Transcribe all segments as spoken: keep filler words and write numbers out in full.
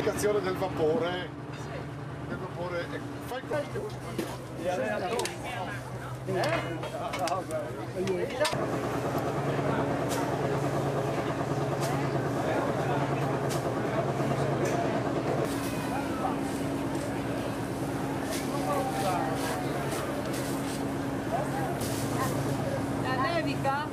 L'applicazione del vapore. Del vapore. Fai questo. La nevica?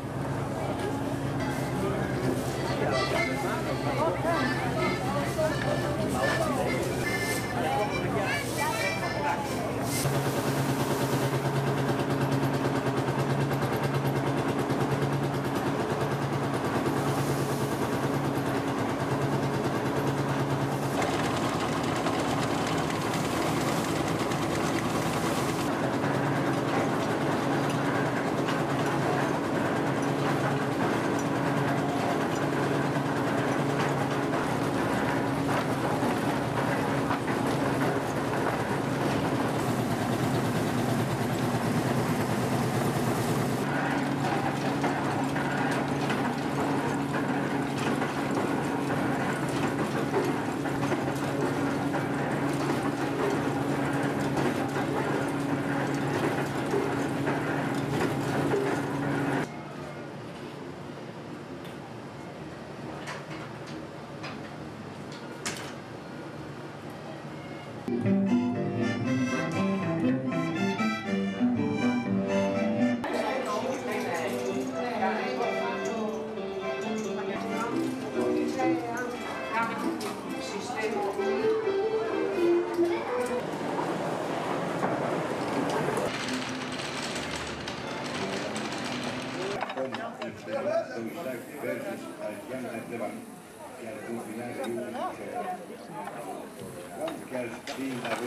Con il Senato i vertici al piano del Levante e al confine di Unicea, anche al sindaco